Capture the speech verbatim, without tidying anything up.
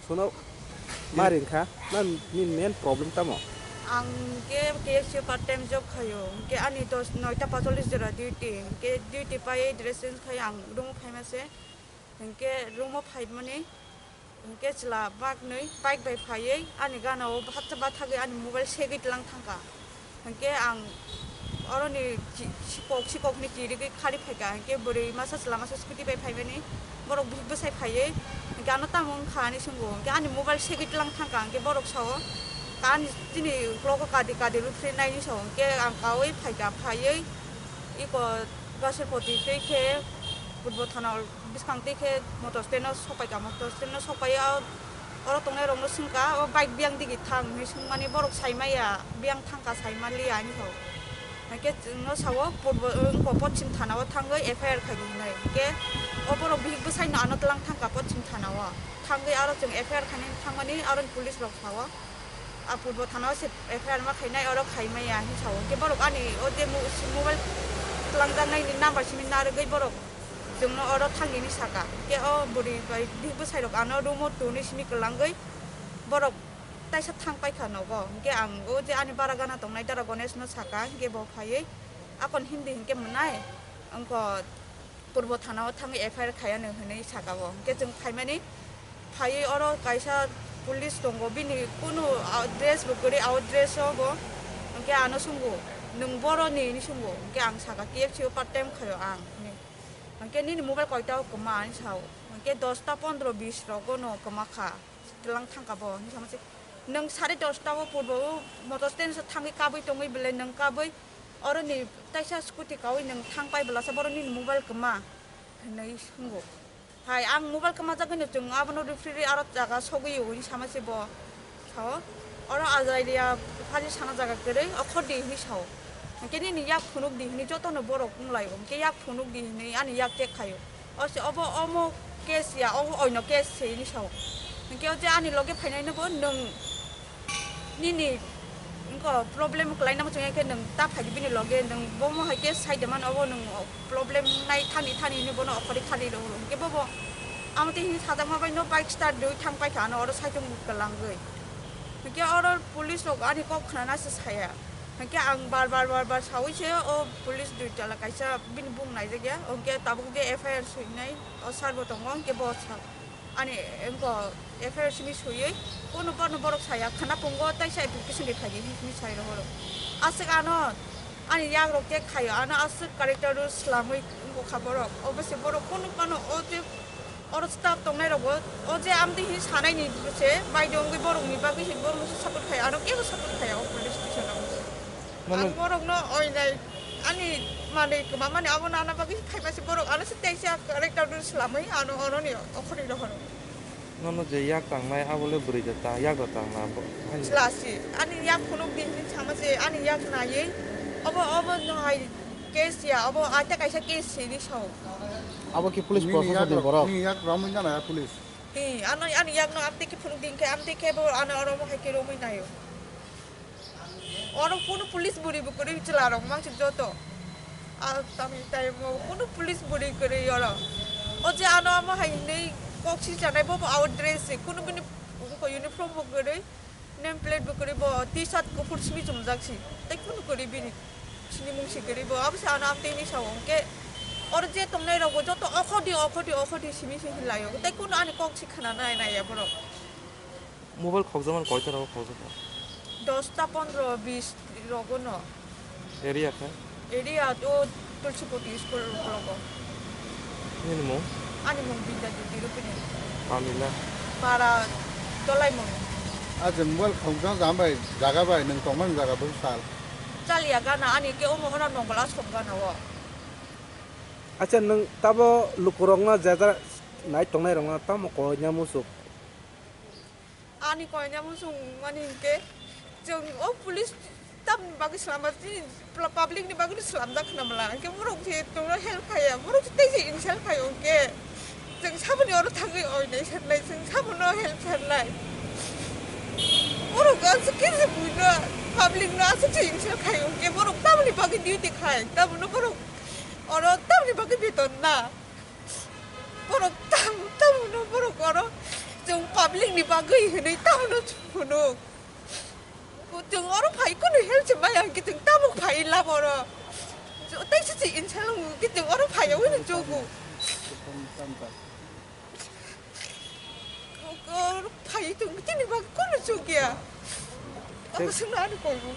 Sono ma ring kha, na nini main problem tamo? Ang ke K F C part time job khayo, hingke ani dos, noita pacholis jora duty, hingke duty paiye dress change khai ang room o phaima se, hingke room o phaimani, hingke chwla baknwi bike bai phaiwi ani gana o hatsa bathagwi ani mobile segwi tlang thangkha. Hingke ang oroni chi-, sikok, sikokni chirigwi khari phaikha, hingke bwrwi masa chwla masa scooty bai phaimani, borok bihik bwsai phaiwi, hingke ano tamo wngkha hinwi swngo, hingke ani mobile segwi tlang thangkha, hingke borok sao, "Ani chini uklok o kadi kadi rw phre nai," hinwi sao, hingke ang kaui phaikha, phaiwi iko Gasirpoti twi khe Purbo thana bwskang twi khe motor stand o sokpaikha, motor stand o sokpaiwi o oro tongnairokno swngkha, "O bike biyang digi thang?" hinwi swngmani borok saimaya, "Biyang thangkha, saimaliya," hinwi sao. Hingke chwngno sao, purbo, wngkha poschim thana o thangwi F I R khaidi hinwi. Hingke o borok bihik bwsaino ano tlang thangkha poschim thana o. Thangwi aro chwng F I R khainani thangmani aro police rok sao. A purbo thana o se F I R ma khainai, oro khaimaya hinwi sao. Hingke borok ani o je mo-, mobile twlangjaknaini number simi narwgwi borok chwngno oro thangdi hinwi saka. Hingke o bwrwi bai bihik bwsairok ano room o tonwi simi kwlangwi borok taisa thang paikha nogo. Hingke ang o je ani bara gana tongnai dara Ganesh no saka, hingke bo phaiwi akon hindi hingke mwnai, wngkha Purbo thana o thangwi F I R khaiya no hinwi saka bo. Hingke chwng phaimani phaiwi oro kaisa police tongo, bini kunu, ah, dress bo kwrwi, out dress o bo. Hingke ano swngo, "Nwng boroni?" hinwi swngo. Hingke ang saka, "K F C o part time khaio ang," hinwi. Hingke, "Nini mobile koita o kwma?" hinwi sao. Hingke, "Dosta pondro bis rogo no kwma kha, twlang thangkha bo," hinwi sama se. "Nwng sare dosta o purbo o motor stand o thangwi kabwi tongwi belai nwng kabwi oroni taisa scooty kaui nwng thang pai belasa boroni mobile kwma?" hinwi swngo. "Hai, ang mobile kwmajagwino chwng abono rw phre rw aro jaga sogwi o," hinwi sama se bo. Sao, oro Azairia phari sana jaga kwrwi, "Okhor di," hinwi sao. Hingke nini yak phunuk di hinwi jotono borok wnglaio. Hingke yak phunuk di hinwi ani yak check khaio. O se obo omo case ya, obo oino case se hinwi sao. Hingke o je ani loge phainaino bo nwng nini wngkha problem kwlaina muchungya khe nwng ta phaidi bini loge, nwng bomo hai case sai de mano, obo nwng problem nai thani thani hinwi bono okhorwi khari rw horo. Hingke bobo amo tei hinwi sajakma bai no bike start rwui thang paikha ano oro saitung kwlangwi. Hingke oro police rok ani kok khnana se saya. Hingke ang bar bar bar bar saui se o police dui tala kaisa bini bung naijakya. Hingke tabuk je F I R swinai o sir bo tongo, hingke bo sa ani wngkha F I R simi swiwi kunu bono borok saya khwna pungo taisa application ri phaidi hinwi sai rohoro. Aswk ano ani yak rok khe khaio, ano aswk character rw swlamwi wngkha borok. Obo se borok kunu phano o je oro staff tongnai rokbo o je amtwi hinwi sanaini se baidwngwi borokni bagwi se borokno se support khai, aro kebo support khai o police station o. Mano ang borokno oinai ani manwi kwma mani abo nana bagwi phaima se borok ano se teisa character rw swlamwi ano oroni okhorwi rohoro. Nono je yak tangnai abo le bwrwi da ta yak da tangna bo. Chwla si ani yak phunuk di hinwi sama se ani yak naiwi obo obo no hai case ya obo aita kaisa case sini sao. Abo ki police nini proshashan yak ni rok, borok? Nini yak romwi jana ya police. Hi, ano ani yak no amtwi khe phunuk di hinkhe amtwi khe bo ano oro mo hai khe romwi naio. Oro kunu police bwrwi bo kwrwi chwla rok mangsi joto. A tamni time o kunu police bwrwi kwrwi oro. O je ano amo hai hinwi kok si chanai bo bo out dress se kunu bini uniform bo kwrwi name plate bo kwrwi bo T-shirt kuphur simi chumjak si tei kunu kwrwi bini sinimung si kwrwi bo abo se ano amtwi hinwi sao hwnkhe oro je tongnai rok bo joto okhordi okhordi okhordi simi se hinlai o tei kunu ani kok si khna nai nai ya borok. Mobile khokjakmani koita rogo khokjakha? Dosta pondro bis rogo no. Area khe? Area to Tulsipoti school rogo. Nini mung? Ani mung Binda Jyoti Rupini. Pamila? Para Dolaimung. Aje mobile khokjak jam bai jaga bai nwng tongmani jaga bo sal. Chaliya gana ani ke omo hora nongol asom gana o. Acha nwng tabo lukurokno jajak nai tongnai rokno tamo koina muchuk? Ani koina muchung mani hinkhe chwng o police tamni bagwi swlamba chini pla-, public ni bagwi swlamjak khna mala hinkhe borok se chwngno help khaiya borok se tei se insult khaio hinkhe chwng saboni oro thangwi oinai sanlai chwng sabono help sanlai borok aswk khe se buino Public no aswk se insult khai, hwnkhe borok tamoni bagwi duty khai, tamono borok oro tamoni bagwi beton na. Borok tam-, tamono borok oro chwng public ni bagwi hinwi tamono phunuk. Chwng oro phai kunu help se maya hwnkhe chwng tabuk phai lab oro. Taisa se insult wngkhe chwng oro phai wngwi no chugo. Oro phai tong tini bak kono chukya. Abo sung na ani koibo.